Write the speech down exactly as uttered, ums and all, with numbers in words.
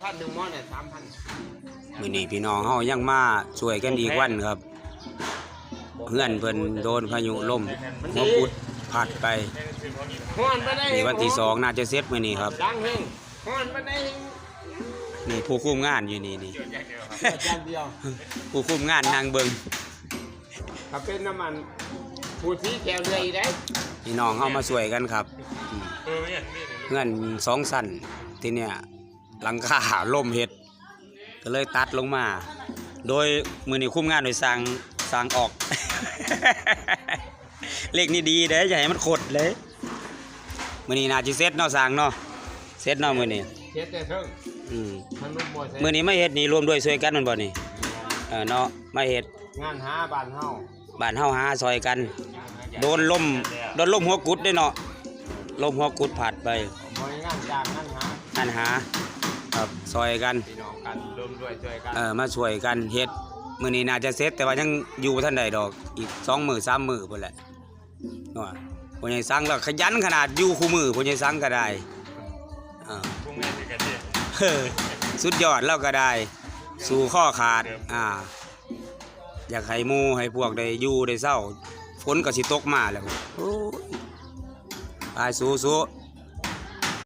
พันหนึ่งหมอเนี่ยสามพัน มื้อนี้พี่น้องเฮายังมาช่วยกันอีกวันครับ เฮือนเพิ่นโดนพายุลมหัวกุดพัดไป ฮ้อนไปได้ นี่วันที่สองน่าจะเสร็จมื้อนี้ครับ ดังเฮงฮ้อนไปได้ นี่ผู้คุมงานอยู่นี่นี่ อาจารย์เดียว ผู้คุมงานนั่งเบิ่ง ถ้าเป็นน้ำมันผู้สีแก้วเรืออีกได้ พี่น้องเฮามาช่วยกันครับอืมเฮือนสองชั้นที่เนี่ย หลังคาลมเฮ็ด ก็เลยตัดลงมา โดยมื้อนี้คุมงานโดยสร้างสร้างออก เลขนี้ดีเด้ออย่าให้มันขดเลย มื้อนี้น่าสิเสร็จเนาะสร้างเนาะ เสร็จเนาะมื้อนี้ เช็ดแต่เทิง อืม มันลมบ่ใส่ มื้อนี้มาเฮ็ดนี่ร่วมด้วยช่วยกันแม่นบ่นี่ เออเนาะ มาเฮ็ด งานหาบ้านเฮา บ้านเฮาหาช่วยกัน โดนลม โดนลมหัวกุดเด้เนาะ ลมหัวกุดพัดไป บ่ได้งานจ้างงานหา งานหา ครับ ช่วยกัน พี่น้องกันร่วมด้วยช่วยกัน เออ มาช่วยกันเฮ็ด มื้อนี้น่าจะเสร็จ แต่ว่ายังอยู่บ่ทันได้ดอก อีกสองมื้อสามมื้อพุ้นแหละเนาะ พ่อใหญ่สังลาวขยันขนาด อยู่คู่มื้อ พ่อใหญ่สังก็ได้ อ่า พวกแม่ถือกันดิ เออ สุดยอด ลาวก็ได้ สู้ข้อขาด อ่า อยากให้หมู่ให้พวกได้อยู่ได้เซา ฝนก็สิตกมาแล้ว โอ้ย ไปสู้